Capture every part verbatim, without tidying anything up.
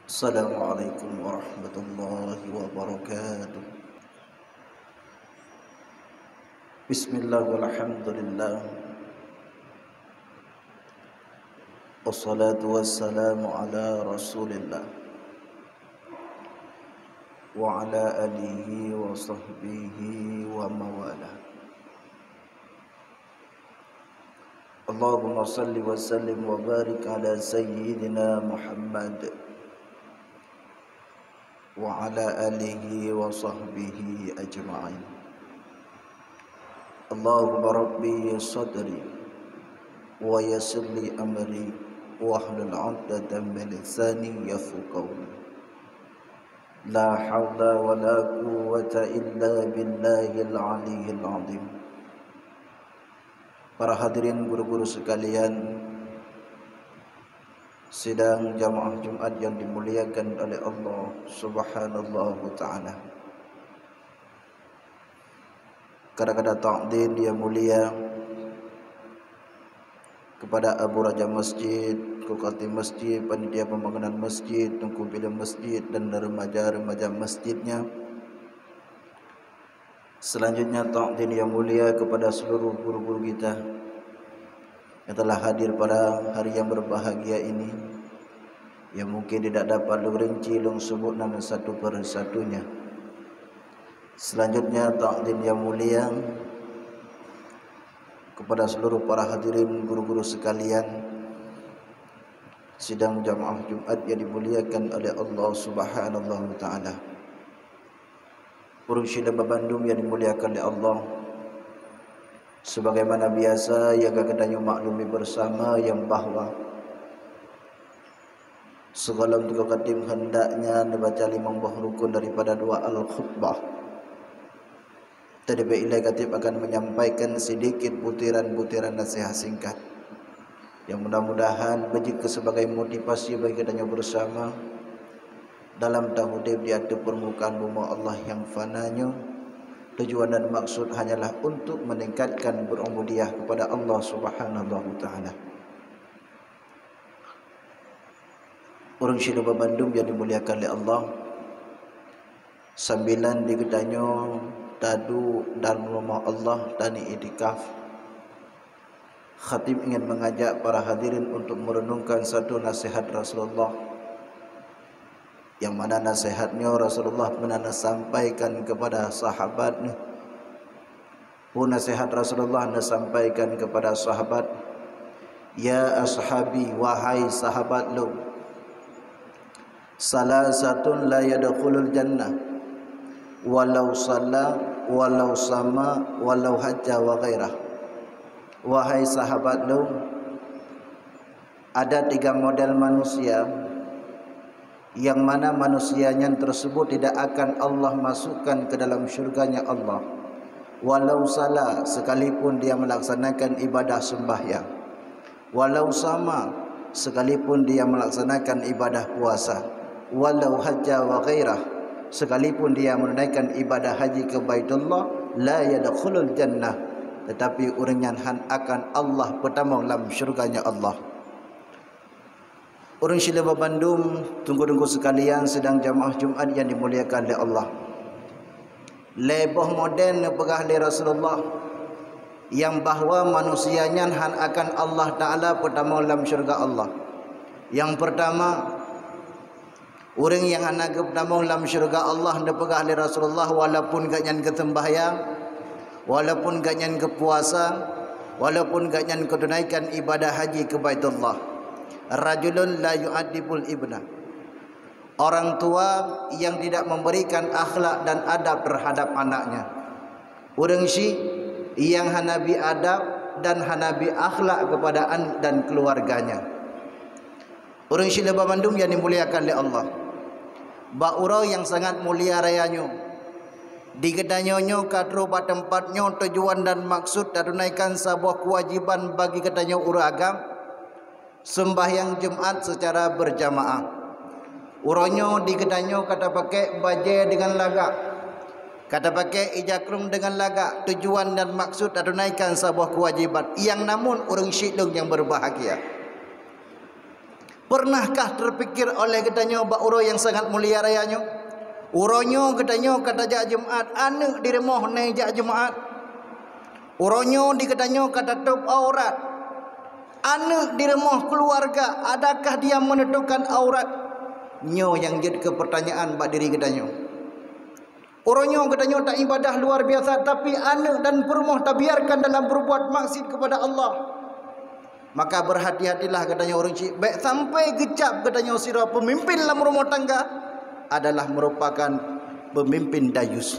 Assalamualaikum warahmatullahi wabarakatuh. Bismillah walhamdulillah. Wassalatu wassalamu ala Rasulillah wa ala alihi wa sahbihi wa mawalah. Allahumma salli wa sallim wa barik ala sayyidina Muhammad wa ala alihi wa sahbihi ajma'in. Allahumma rabbi sadri wa yassir li amri wahlul 'uqdatam min lisani yafqahu qawli. La haula wa la quwwata illa billahil aliyyil azim. Para hadirin guru-guru sekalian, sidang jamaah Jumat yang dimuliakan oleh Allah Subhanahu wa Ta'ala. Kada-kada takdim yang mulia kepada Abu Raja Masjid, Kukati Masjid, Panitia Pembangunan Masjid, Teungku Bileung Masjid, dan remaja-remaja masjidnya. Selanjutnya, takdim yang mulia kepada seluruh guru-guru kita yang telah hadir pada hari yang berbahagia ini, yang mungkin tidak dapat lôn rinci lôn sebut nama satu per satunya. Selanjutnya, takdim yang mulia kepada seluruh para hadirin guru-guru sekalian, sidang jamaah Jumat yang dimuliakan oleh Allah Subhanahu wa Ta'ala. Ureuëng syedara bandum yang dimuliakan oleh Allah, sebagaimana biasa yang ka geutanyoe maklumi bersama yang bahwa sigohlom teungoh khatib hendaknya neubaca limong boh rukun daripada doa al-khutbah. Teudeubek ilée khatib akan menyampaikan sedikit butiran-butiran nasihat singkat. Yang mudah-mudahan beujeuet keu sebagai motivasi bagi geutanyoe bersama dalam taudeb di ateueh permukaan bumoe Allah yang fana nyoe. Tujuan dan maksud hanyalah untuk meningkatkan berubudiyah kepada Allah Subhanahu wa Ta'ala. Ureuëng syedara bandum yang dimuliakan oleh Allah, sambilan di geutanyoe taduek dalam rumoh Allah dan iktikaf, khatib ingin mengajak para hadirin untuk merenungkan satu nasihat Rasulullah, yang mana nasihat nyoe Rasulullah pernah sampaikan kepada sahabat nyoe. Peue nasihat Rasulullah neusampaikan kepada sahabat, "Ya ashabi, wahai sahabat lôn, salasatun la yadkhulul jannah, walau shalla, walau sama, walau hajja wa ghairah." Wahai sahabat lôn, ada tiga model manusia yang mana manusia nyan tersebut tidak akan Allah masukkan ke dalam syurganya Allah, walau sala, sekalipun dia melaksanakan ibadah sembahyang, walau sama, sekalipun dia melaksanakan ibadah puasa, walau hajja wa ghairah, sekalipun dia menunaikan ibadah haji ke Baitullah, la yadkhulul jannah, tetapi ureuëng nyan hán akan Allah peutamong lam syurganya Allah. Ureuëng syedara bandum, teungku-teungku sekalian, sidang jamaah Jumat yang dimuliakan oleh Allah. Lhée boh model neupeugah lé Rasulullah, yang bahwa manusia nyan hán akan Allah Ta'ala peutamong lam syurga Allah. Yang pertama, ureuëng nyang hana geupeutamong lam syurga Allah neupeugah lé Rasulullah, walaupun gobnyan geuseumbahyang, walaupun gobnyan geupuasa, walaupun gobnyan geutunaikan ibadah haji ke Baitullah. Rajulun la yu'addibul ibna. Orang tua yang tidak memberikan akhlak dan adab terhadap anaknya. Ureuëng syiek nyang hana bi adab dan hana bi akhlak kepada aneuk dan keluarganya. Ureuëng syiek lé bandum nyang dimuliakan lé Allah. Bak uroe nyang sangat mulia raya nyoe, di geutanyoe nyoe ka troh bak teumpat nyoe tujuan dan maksud tatunaikan saboh keuwajiban bagi geutanyoe ureuëng agam, seumbahyang Jumat seucara beurjamaah. Uroe nyoe di geutanyoe ka tapakék bajée deungon lagak, ka tapakék ija krông deungon lagak, tujuan dan maksud tatunaikan saboh keuwajiban. Nyang namun ureuëng syiek lôn nyang beubahgia. Pernahkah terpikir oleh geutanyoe bak uroe nyang sangat mulia raya nyoe? Uroe nyoe geutanyoe ka tajak Jumat, aneuk di rumoh hana jak Jumat. Uroe nyoe di geutanyoe ka tatôb aurat. Aneuk di rumoh keuluwarga, adakah dia menutupkan aurat? Nyoe nyang jeuet keu peurtanyaan bak diri geutanyoe. Uroe nyoe geutanyoe taibadah luar biasa, tapi aneuk dan peurumoh tabiarkan dalam berbuat maksiat kepada Allah. Maka berhati-hatilah geutanyoe ureuëng syik, bék sampai geucap geutanyoe sidroe peumimpin lam rumoh tangga adalah merupakan peumimpin dayus.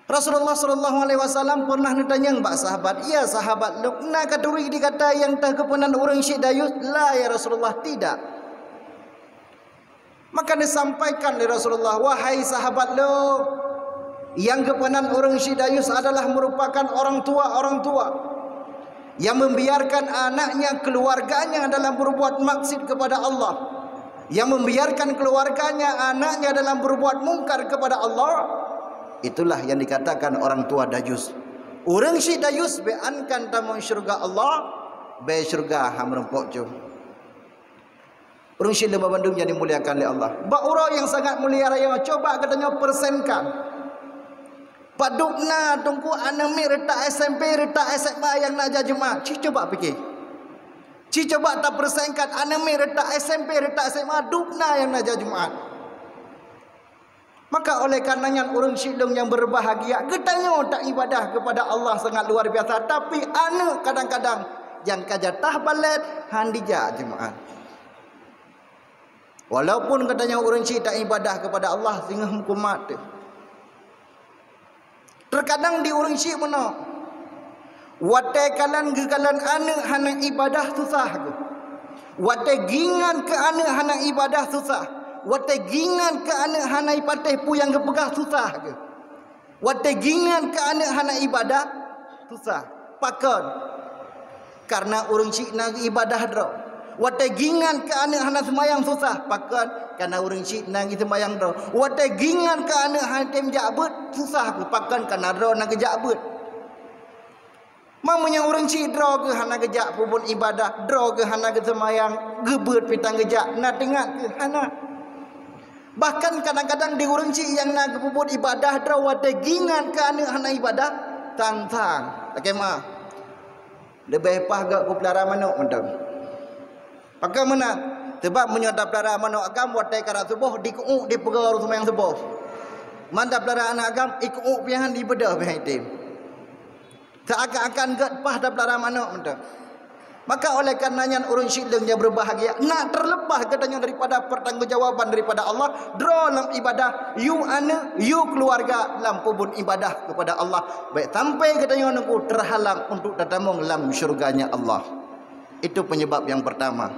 Rasulullah sallallahu alaihi wasallam pernah neutanyong bak sahabat, "Ya sahabat lôn, na katuri di gata nyang teuh geupeunan ureuëng syik dayus?" "La ya Rasulullah, tidak." Maka disampaikan lé Rasulullah, "Wahai sahabat lôn, nyang geupeunan ureuëng syik dayus adalah merupakan orang tua-orang tua yang membiarkan anaknya, keluarganya dalam berbuat maksiat kepada Allah, yang membiarkan keluarganya, anaknya dalam berbuat mungkar kepada Allah. Itulah yang dikatakan orang tua dayus. Ureuëng syik dayus bék ankan tamong syeuruga Allah, bék syeuruga han meurumpok jih." Ureuëng syik lôn bandum nyang dimuliakan lé Allah. Bak uroe nyang sangat mulia raya, coba geutanyoe persenkan. Padub na Teungku aneuk miet reutak S M P, reutak S M A nyang na jak Jumat. Ci coba pike. Ci coba tapersenkan aneuk miet reutak S M P, reutak S M A, dub na nyang na jak Jumat. Maka oleh karena nyan ureuëng syik lôn nyang berbahagia, geutanyoe taibadah kepada Allah sangat luar biasa, tapi aneuk kadang-kadang nyang ka jatah balek han dijak Jumat. Walaupun geutanyoe ureuëng syik taibadah kepada Allah singoh meukumat teuh. Terkadang di ureuëng syik meunoe, watée kalon geukalon aneuk hana ibadah susah geuh. Watée gingat keu aneuk hana ibadah susah. Watée gingat keu aneuk hana ipatéh peue nyang geupeugah susah geuh. Watée gingat keu aneuk hana ibadah susah. Pakon? Karena ureuëng syik na ibadah droe. Watée gingat keu aneuk hana seumayang susah. Pakon? Karena ureuëng syik na seumayang droe. Watée gingat keu aneuk hana tem jak beuet susah. Pakon? Karena droe na geujak beuet. Meunyoe ureuëng syik droe geuh hana geujak peubuet ibadah, droe geuh hana geuseumayang, geubeuet pih tan geujak, na teuingat keuh hana. Bahkan kadang-kadang di ureuëng syik nyang na geupeubuet ibadah droe watée gingat keu aneuk hana ibadah, sang-sang. Lakée meuah. Leubeh paih gét peupeulara manok mantong. Pakon meunan? Sabab meunyoe tapeulara manok agam watée karab suboh dikeu'uk dipeugah ureuëng seumayang suboh. Man tapeulara aneuk agam ikeu'uk pih han dibeudôh pih han item. Seakan-akan gét paih tapeulara manok mantong. Maka oleh karena nyan ureuëng syik lôn nyang berbahagia, na terlepas geutanyoe daripada pertanggungjawaban daripada Allah, droe lam ibadah, yue aneuk, yue keuluwarga lam peubuet ibadah kepada Allah. Bék sampai geutanyoe Teungku terhalang untuk tatamong lam syurganya Allah. Itu penyebab yang pertama.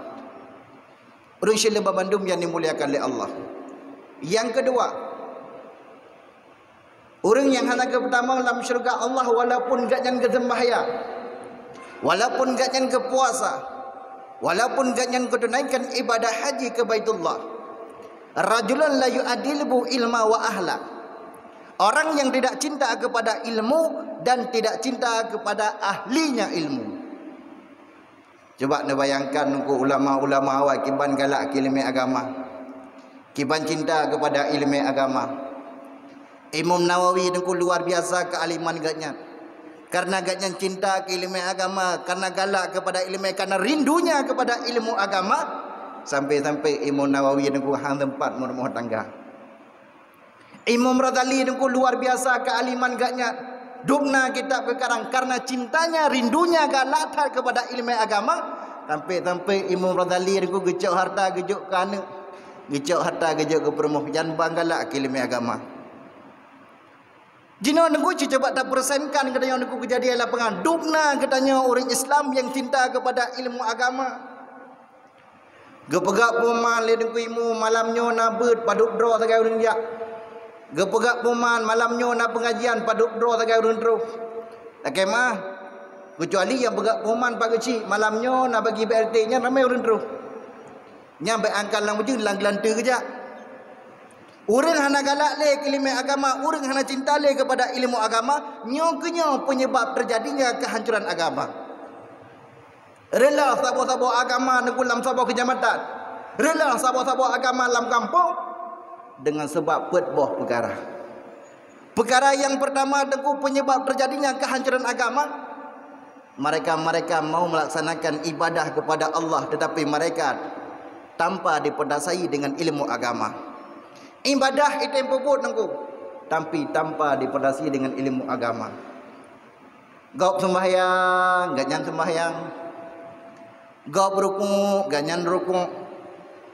Ureuëng syik lôn bandum nyang dimuliakan lé Allah. Yang kedua, ureuëng nyang hana geupeutamong lam syeuruga Allah walaupun gobnyan geuseumbahyang, walaupun gobnyan geupuasa, walaupun gobnyan geutunaikan ibadah haji keu Baitullah. Rajulun la yu'addiluhu ilma wa ahla. Orang yang tidak cinta kepada ilmu dan tidak cinta kepada ahlinya ilmu. Cuba neubayangkan Teungku ulama-ulama awai kiban galak keu ileumèe agama, kiban cinta keupada ileumèe agama. Imam Nawawi Teungku luar biasa keualiman gobnyan. Karena gobnyan cinta keu ileumèe agama, karena galak keupada ileumèe, karena rindunya keupada ilmu agama, sampai-sampai Imam Nawawi Teungku hana sempat meurumoh tangga. Imam Razali Teungku luar biasa keualiman gobnyan. Dubna kitab geukarang karena cintanya, rindunya galak that keupada ileumèe agama. Sampai-sampai Imam Razali Teungku geucok harta geujok keu aneuk, geucok harta geujok keu peurumoh, jan ban galak keu ileumèe agama. Jinoe Teungku cuba tapeureusenkan geutanyoe Teungku keujadian lapangan. Dubna geutanyoe ureuëng Islam nyang cinta keupada ilmu agama. Geupeugah peuman lé Teungku Imum, malam nyoe na beuet padub droe sagai ureuëng jak. Geupeugah peuman malam nyoe na peungajian padub droe sagai ureuëng troh. Lakée meuah, keucuali nyang peugah peuman pageue cit malam nyoe na bagi B L T nyan ramé ureuëng troh. Nyan bék angkat lam ujeuen lam geulanteue geujak. Ureuëng hana galak lé keu ileumèe agama, ureuëng hana cinta lé keupada ilmu agama, nyoe keunyoe peunyeubab teujadinya keuhancoran agama. Reuloh saboh-saboh agama Teungku lam saboh keucamatan. Reuloh saboh-saboh agama lam gampông deungon sabab peuet boh peukara. Peukara nyang peurtama Teungku peunyeubab teujadinya keuhancoran agama, mereka-mereka mau melaksanakan ibadah kepada Allah tetapi mereka tanpa dipeudasayi dengan ilmu agama. Ibadah item peubuet Teungku, tapi tanpa dipeudasayi dengan ilmu agama. Gob seumbahyang, gobnyan seumbahyang. Gob rukuk, gobnyan rukuk.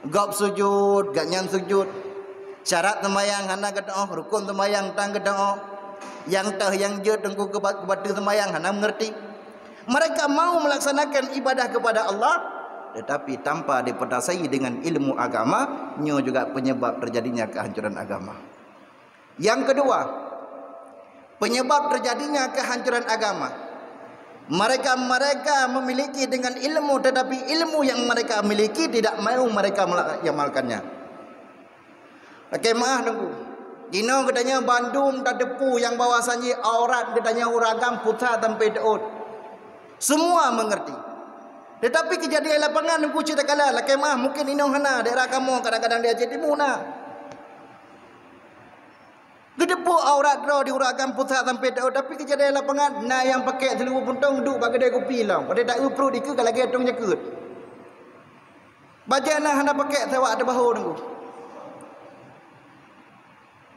Gob sujud, gobnyan sujud. Syarat seumbahyang hana geuteu'oh, rukun seumbahyang tan geuteu'oh. Nyang teuh nyang jeuet Teungku keuba-, keubateue seumbahyang hana meungerti. Mereka mau melaksanakan ibadah kepada Allah, tetapi tanpa dipeudasayi dengan ilmu agama, nyoe juga peunyeubab teujadinya keuhancoran agama. Yang kedua, penyebab terjadinya kehancuran agama. Mereka-mereka memiliki dengan ilmu, tetapi ilmu yang mereka miliki tidak mau mereka melaksanakannya. Oke, maaf Teungku. Jinoe geutanyoe bandum tateupeue nyang bahwasanya aurat geutanyoe ureueng agam pusat sampai teuôt. Semua mengerti. Tetapi kejadian lapangan Teungku cit takala, lakée maaf mungkin inoe hana daerah kamoe kadang-kadang di Aceh Timu na. Geuteupeue aurat droe di ureueng agam pusat sampai teuôt, tapi kejadian lapangan na nyang pakek seulubuh puntông duek bak keudè kupi lom. Watée taeu pruet dikeue ka lagée tông jakeuet. Bajée na hana pakek sawak ateueh bahô Teungku.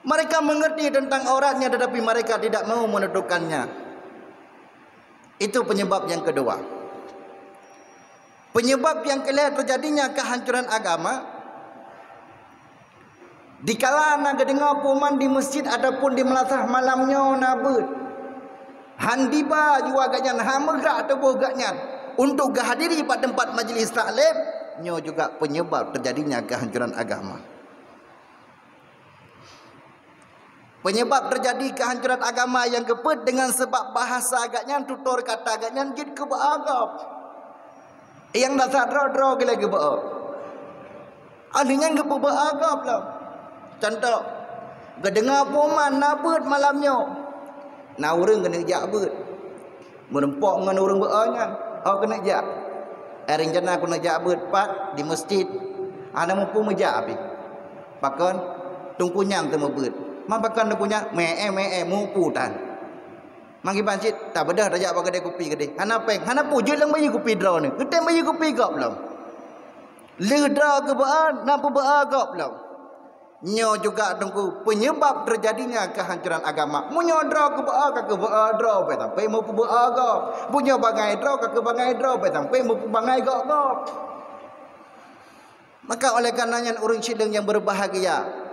Mereka mengerti tentang auratnya tetapi mereka tidak mau menutupkannya. Itu penyebab yang kedua. Penyebab nyang keulhèe teujadinya keuhancoran agama, dikala na geudeungoe peuman di meuseujid ataupun di meulasah malam nyoe na beuet. Han diba jiwa gobnyan, han meugrak tuboh gobnyan untuk geuhadiri bak teumpat majlis taklim, nyoe juga penyebab teujadinya keuhancoran agama. Penyebab teujadi keuhancoran agama nyang keupeuet deungon sabab bahasa gobnyan, tutoe kata gobnyan jeuet keu beuagam. Nyang dasar droe-droe geuh lagée beu. Ahli nyan geupeubeugah gob lom. Contoh, geudeungoe peuman na beuet malam nyoe. Na ureuëng keuneuk jak beuet. Meurumpok ngon ureuëng beu nyan, "Oh, keuneuk jak." Eh, rencana keuneuk jak beuet pat di meuseujid. Hana mupu meujak pih. Pakon? Teungku nyan teumeubeuet. Ma pakon teungku nyan? Meu'èe-meu'èe mupu tan. Mangiban cit, tabeudôh tajak bak keudè kupi keudeh. Hana péng, hana peue jeuet lôn bayeue kupi droeneuh. Geutem bayeue kupi gob lom. Lheueh droe geubeuet, na peubeuet gob lom. Nyoe juga teungku penyebab terjadinya kehancuran agama. Meunyoe droe geubeuet ka geubeuet droe, bèk sampai meupeubeuet gob. Meunyoe bangai droe ka geubangai droe, bèk sampai meupeubangai gob-gob. Maka oleh karena nyan ureuëng sidang yang berbahagia,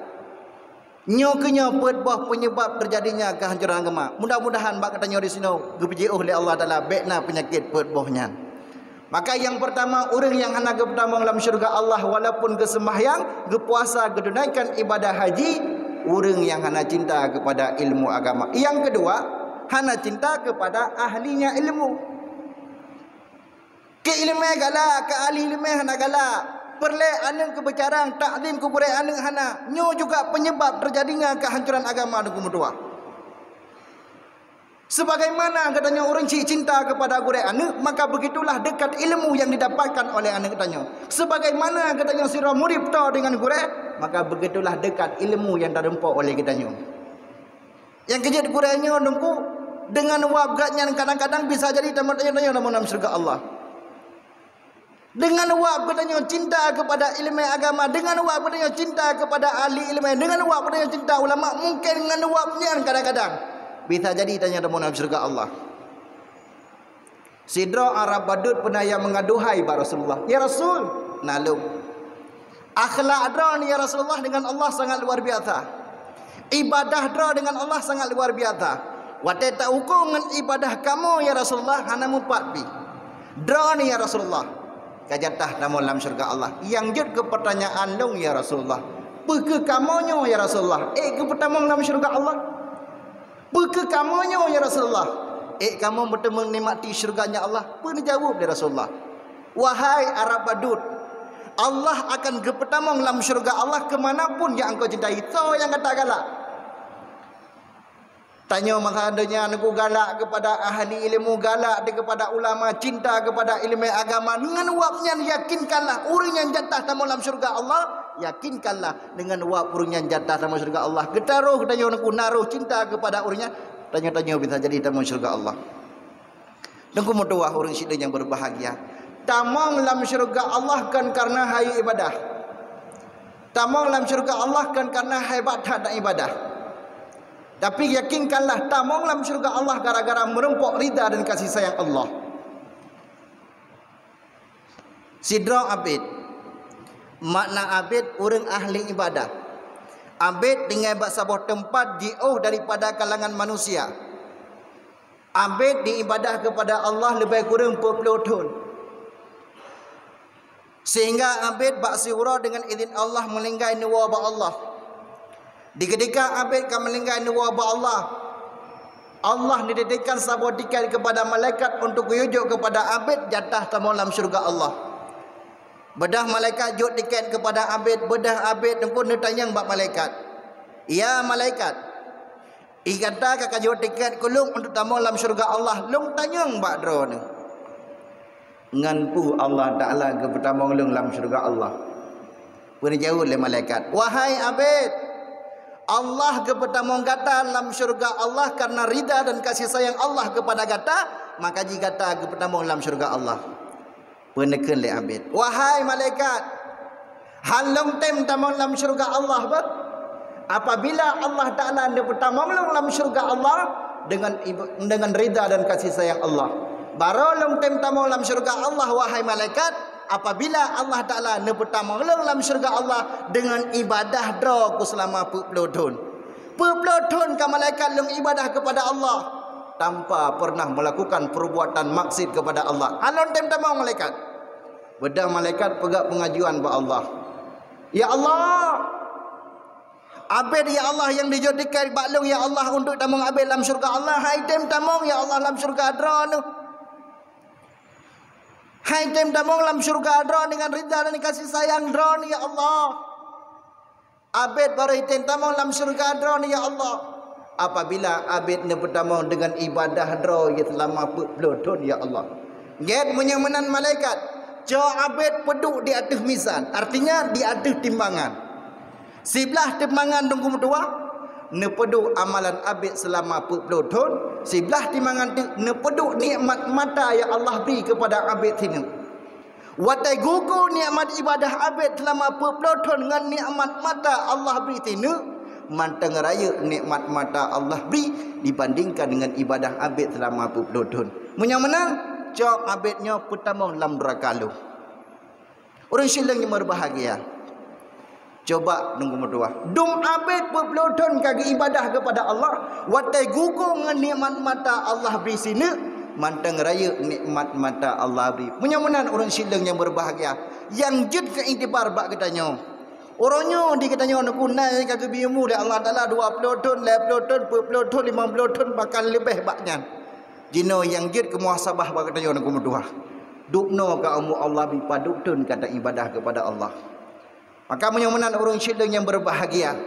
nyoe keuh nyoe peuet boh penyebab terjadinya kehancuran agama. Mudah-mudahan bak geutanyoe di sinoe geupeujiôh lé Allah Taala bèk na peunyakét peuet boh nyan. Maka yang pertama, ureuëng nyang hana geupeutamong lam syurga Allah walaupun geuseumbahyang, geupuasa, geutunaikan ibadah haji, ureuëng nyang hana cinta kepada ilmu agama. Yang kedua, hana cinta kepada ahlinya ilmu. Keu iéleumé galak, keu ahli iéleumé hana galak. Peureulée aneuëk keu beucarang, takzim keu gurée aneuëk hana. Nyoe juga penyebab terjadinya kehancuran agama dan keumutuah. Sebagaimana geutanyoe ureuëng cit cinta kepada gurée aneuëk, maka begitulah dekat ilmu yang didapatkan oleh aneuëk geutanyoe. Sebagaimana geutanyoe sidroe murit beutôi dengan gurée, maka begitulah dekat ilmu yang tarumpok oleh geutanyoe. Nyang keujeuet gurée nyoe teungku, deungon wab gobnyan kadang-kadang bisa jadi tamong tanyoe-tanyoe lam syeuruga Allah. Deungon wab geutanyoe cinta kepada iéleumé agama, deungon wab geutanyoe cinta kepada ahli iéleumé, deungon wab geutanyoe cinta ulama, mungken ngon wab nyan kadang-kadang bisa jadi tanyoe tamong lam syeuruga Allah. Sidroe Arab Badut peuna nyang meungaduhai bak Rasulullah, "Ya Rasul, na lôn. Akhlak droeneuh ya Rasulullah deungon Allah sangat luar biasa. Ibadah droe deungon Allah sangat luar biasa. Watée taukong ngon ibadah kamoe ya Rasulullah hana mupat pih. Droeneuh ya Rasulullah ka jatah tamong lam syeuruga Allah. Nyang jeuet keu peutanyaan lôn ya Rasulullah, peu kheueh kamoe nyoe ya Rasulullah ék geupeutamong lam syeuruga Allah? Peu kheueh kamoe nyoe ya Rasulullah ék kamoe meuteumé nikmati syeuruga-Nya Allah?" Peue neujaweueb lé Rasulullah, "Wahai Arab Badut, Allah akan geupeutamong lam syeuruga Allah keumanapun nyang engkau cintai." Soe nyang gata galak? Tanyoe masa donya nyoe galak kepada ahli ilmu, galak di kepada ulama, cinta kepada ilmu agama. Dengan wab nyan yakinkanlah ureuëng nyang jatah tamong lam syurga Allah, yakinkanlah dengan wab ureuëng nyang jatah tamong syurga Allah. Geutaroh tanyoe nyoe naroh cinta kepada ureuëng nyan, tanyoe-tanyoe bisa jadi tamong syurga Allah. Teungku meutuwah ureuëng sideh nyang berbahagia. Tamong lam syurga Allah kan karena hai ibadah. Tamong lam syurga Allah kan karena hebat that ibadah. Tapi yakinkanlah tamong lam syurga Allah gara-gara meureumpok rida dan kasih sayang Allah. Sidroe abid. Makna abid ureuëng ahli ibadah. Abid tinggai bak saboh teumpat jiôh daripada kalangan manusia. Abid diibadah kepada Allah lebih kurang empat puluh thon. Sehingga abid bak siuroe dengan izin Allah meulinggai neuwoe bak Allah. Di ketika abid ka meulinggai neuwoe bak Allah, Allah nititipkan saboh tiket kepada malaikat untuk geuyue jok kepada abid jatah tamong lam syurga Allah. Beudôh malaikat jok tiket kepada abid, beudôh abid pun neutanyong bak malaikat, "Ya malaikat, i gata ka kajok tiket keu lôn untuk tamong lam syurga Allah, lôn tanyong bak droeneuh." "Ngon peue Allah Taala geupeutamong lôn lam syurga Allah?" Peue neujaweueb lé malaikat, "Wahai abid, Allah geupeutamong gata lam syurga Allah karena rida dan kasih sayang Allah kepada gata, maka jih gata geupeutamong lam syurga Allah." Peue neukheun lé abid, "Wahai malaikat, hán lôn tem tamong lam syurga Allah bah. Apabila Allah Taala neupeutamong lôn lam syurga Allah dengan ib-, dengan rida dan kasih sayang Allah, baroe lôn tem tamong lam syurga Allah, wahai malaikat, apabila Allah Taala neupeutamong lôn lam syurga Allah dengan ibadah droe ku seulama peuet ploh thon." Peuet ploh thon ka malaikat lôn ibadah kepada Allah tanpa pernah melakukan perbuatan maksiat kepada Allah. Hán lôn tem tamong malaikat. Beudôh malaikat peugah pengajuan bak Allah, "Ya Allah, abid ya Allah nyang dijok tiket bak lôn ya Allah untuk tamong abid lam syurga Allah, han item tamong ya Allah lam syurga droeneuh. Han item tamong lam syurga droeneuh dengan rida dan kasih sayang droeneuh ya Allah. Abid baroe item tamong lam syurga droeneuh ya Allah apabila abid neupeutamong dengan ibadah droe nyang seulama peuet ploh thon ya Allah." Gét meunyoe meunan malaikat, cok abid peuduek di ateueh mizan, artinya di ateueh timbangan. Siblah timbangan teungku meutuwah, neupeuduek amalan abid seulama peuet ploh thon, siblah timbangan teuk neupeuduek nikmat mata nyang Allah bri kepada abid sineuk. Watée geuko nikmat ibadah abid seulama peuet ploh thon ngon nikmat mata Allah bri sineuk, mantong rayeuk nikmat mata Allah bri dibandingkan dengan ibadah abid seulama peuet ploh thon. Meunyoe meunan, cok abid nyoe peutamong lam nuraka lom. Ureuëng syedara nyang berbahagia, coba teungku meutuwah. Dum abid peuet ploh thon ka geuibadah kepada Allah, watée geuko ngon nikmat mata Allah bri sineuk, mantong rayeuk nikmat mata Allah bri. Meunyoe meunan ureuëng syedara nyang berbahagia, nyang jeuet keu iktibar bak geutanyoe. Uroe nyoe di geutanyoe neukuna ka geubri umu lé Allah Taala dua ploh thon, lhée ploh thon, peuet ploh thon, limong ploh thon, bahkan leubeh bak nyan. Jinoe nyang jeuet keu muhasabah bak geutanyoe teungku meutuwah. Dubnoe ka umu Allah bri padub thon ka taibadah kepada Allah. Maka meunyoe meunan ureuëng syedara nyang berbahagia,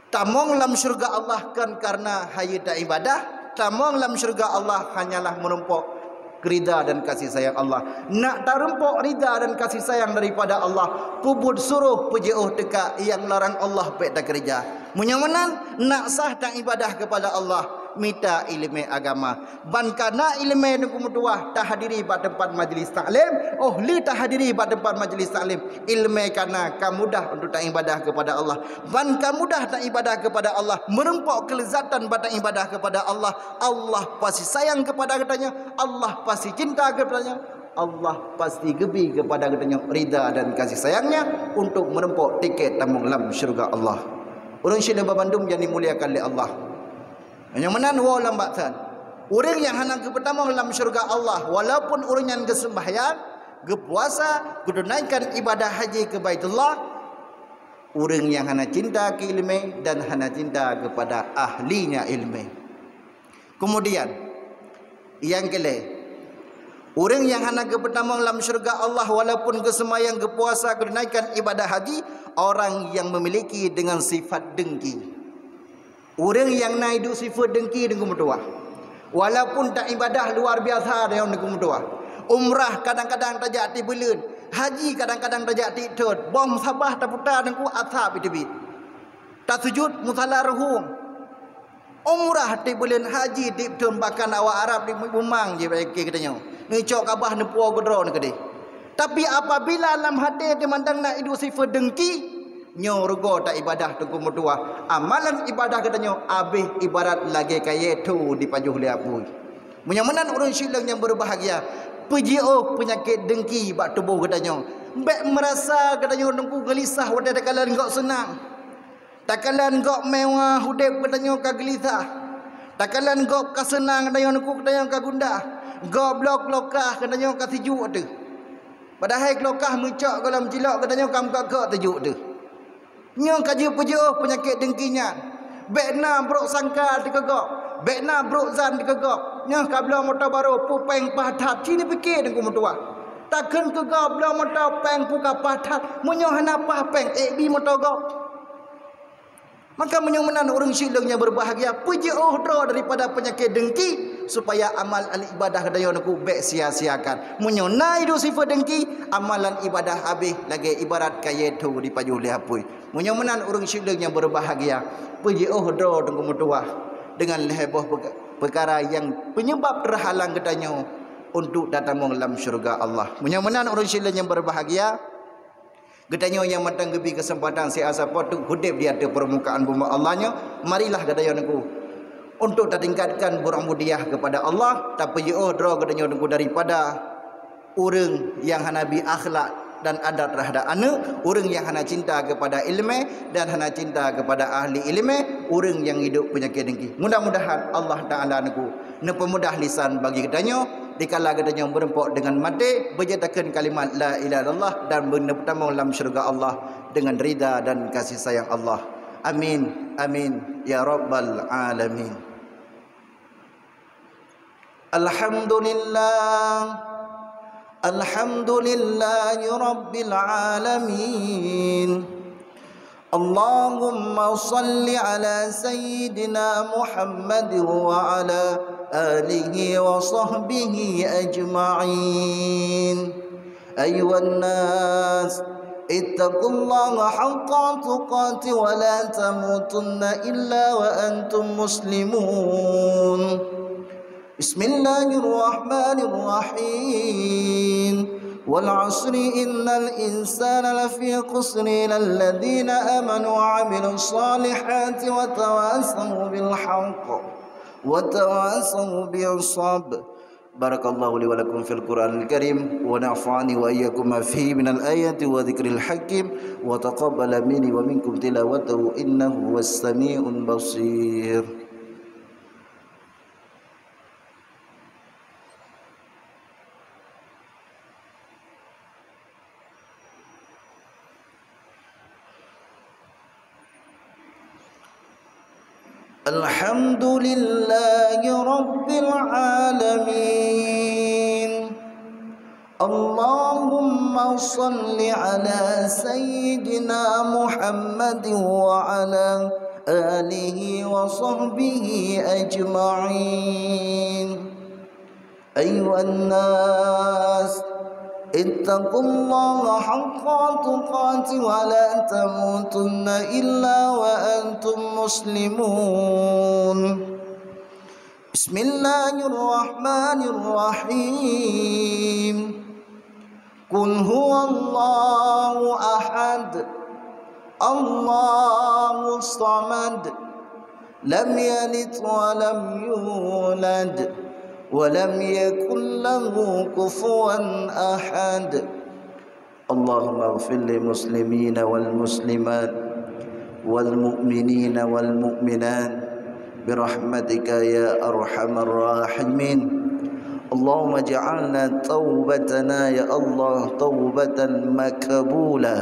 tamong lam syurga Allah kon karena hayeue taibadah, tamong lam syurga Allah hanyalah meurumpok rida dan kasih sayang Allah. Nak tarumpok rida dan kasih sayang daripada Allah, peubuet suroh peujiôh teuka, nyang larang Allah bék takeurija. Meunyoe meunan, nak sah taibadah kepada Allah, mita iéleumé agama. Ban kana iéleumé teungku meutuwah tahadiri bak teumpat majlis taklim, óh lheueh tahadiri bak teumpat majlis taklim, iéleumé kana ka mudah untuk taibadah kepada Allah. Ban ka mudah taibadah kepada Allah, meurumpok keuleuzatan bak taibadah kepada Allah. Allah pasti sayang kepada geutanyoe, Allah pasti cinta kepada geutanyoe, Allah pasti geubri kepada geutanyoe rida dan kasih sayang-Nya untuk meurumpok tiket tamong lam syurga Allah. Ureuëng syedara bandum nyang dimuliakan lé Allah. Nyang meunan woe lam bak that. Ureuëng nyang hana geupeutamong lam syurga Allah, walaupun ureuëng nyan geuseumbahyang, geupuasa, geutunaikan ibadah haji keu Baitullah, ureuëng nyang hana cinta keu iéleumé dan hana cinta kepada ahlinya iéleumé. Kemudian, nyang keulhée, ureuëng nyang hana geupeutamong lam syurga Allah walaupun geuseumayang, geupuasa, geutunaikan ibadah haji, orang yang memiliki dengan sifat dengki. Ureuëng nyang na iduek sifeuet deungki Teungku meutuwah, walaupun taibadah luar biasa deungon Teungku meutuwah, umrah kadang-kadang tajak tiep buleuen, haji kadang-kadang tajak tiep thon, boh musabah taputa Teungku asab iteubiet, tasujut musala ruhueng, umrah tiep buleuen, haji tiep thon, bahkan awak Arab di bumang jih bak geutanyoe, neucok Ka'bah neupuwoe keudroe neukeudeh. Tapi apabila lam até teumandang na iduek sifeuet deungki, nyoe rugoe taibadah Teungku meutuwah, amalan ibadah geutanyoe habéh ibarat lagée kayée tho dipajoh lé apui. Meunyoe meunan ureuëng syiek nyang beubahgia, peujiôh peunyakét deungki bak tuboh geutanyoe. Bék meurasa geutanyoe Teungku geulisah watée takalon gob seunang. Takalon gob mewah udeb geutanyoe ka geulisah. Takalon gob ka seunang geutanyoe Teungku geutanyoe ka gundah. Gob bloe keulokah geutanyoe ka sijuek teuh. Padahai keulokah meucok gohlom cilok geutanyoe ka meukok-kok sijuek teuh. Nyoe ka jeuet peujiôh peunyakét deungki nyan. Bék na brok sangka dikeue gob, bék na brok zan dikeue gob. Nyoe ka bloe moto barô, peue péng paih that, ci neupiké Teungku meutuwah. Takheun keu gob bloe moto péng peue ka paih that, meunyoe hana paih péng, ék bi moto gob. Maka meunyoe meunan ureuëng syiek nyang beubahgia, peujiôh droe daripada peunyakét deungki, supaya amal al ibadah geutanyoe Teungku bék sia-siakan. Meunyoe na iduek sifeuet deungki, amalan ibadah habéh lagée ibarat kayée tho dipajoh lé apui. Meunyoe meunan ureuëng syiek nyang beubahgia, peujiôh droe Teungku meutuwah deungon lhée boh peuka-, peukara nyang peunyebab teuhalang geutanyoe untuk tatamong lam syeuruga Allah. Meunyoe meunan ureuëng syiek nyang beubahgia, geutanyoe nyang mantong geubri keuseumpatan siat sapo teuk udeb di ateueh peurmukaan bumoe Allah nyoe, marilah geutanyoe Teungku untuk tatingkatkan buet ubudiyah keupada Allah, tapeujiôh droe geutanyoe Teungku daripada ureuëng nyang hana bi akhlak dan adat terhadap aneuëk, ureuëng nyang hana cinta keupada iéleumé dan hana cinta keupada ahli iéleumé, ureuëng nyang hidup peunyakét deungki. Mudah-mudahan Allah Taala Teungku neupeumudah lisan bagi geutanyoe, dikala geutanyoe meureumpok deungon maté, beujeuet takheun kalimat la ilaha illallah dan beuneutamong lam syeuruga Allah deungon rida dan kasih sayang Allah. Amin, amin, ya rabbal alamin. Alhamdulillah. Alhamdulillahi rabbil alamin. اللهم صل على سيدنا محمد وعلى آله وصحبه أجمعين. أيها الناس، اتقوا الله حق تقاته ولا تموتن إلا وأنتم مسلمون. بسم الله الرحمن الرحيم. والعصر إن الإنسان لفي خسر إلا الذين آمنوا وعملوا الصالحات وتواصوا بالحق وتواصوا بالصبر. بارك الله لي ولكم في القرآن الكريم ونفعني وإياكم ما فيه من الآيات والذكر الحكيم وتقبل مني ومنكم تلاوته إنه هو السميع البصير. الحمد لله رب العالمين. اللهم صل على سيدنا محمد وعلى آله وصحبه أجمعين. أيها الناس، اتقوا الله حق تقاته ولا تموتن إلا وأنتم مسلمون. بسم الله الرحمن الرحيم. قل هو الله أحد، الله الصمد، لم يلد ولم يولد، ولم يكن له كفوا أحد. اللهم اغفر للمسلمين والمسلمات والمؤمنين والمؤمنات برحمتك يا أرحم الراحمين. اللهم اجعلنا توبتنا يا الله توبة مقبولة،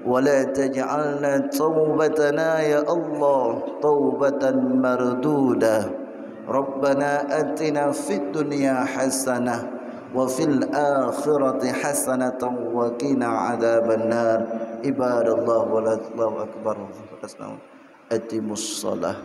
ولا تجعلنا توبتنا يا الله توبة مردودة. ربنا آتنا في الدنيا حسنة وفي الآخرة حسنة وقنا عذاب النار. عباد الله، الله أكبر. أقيموا الصلاة.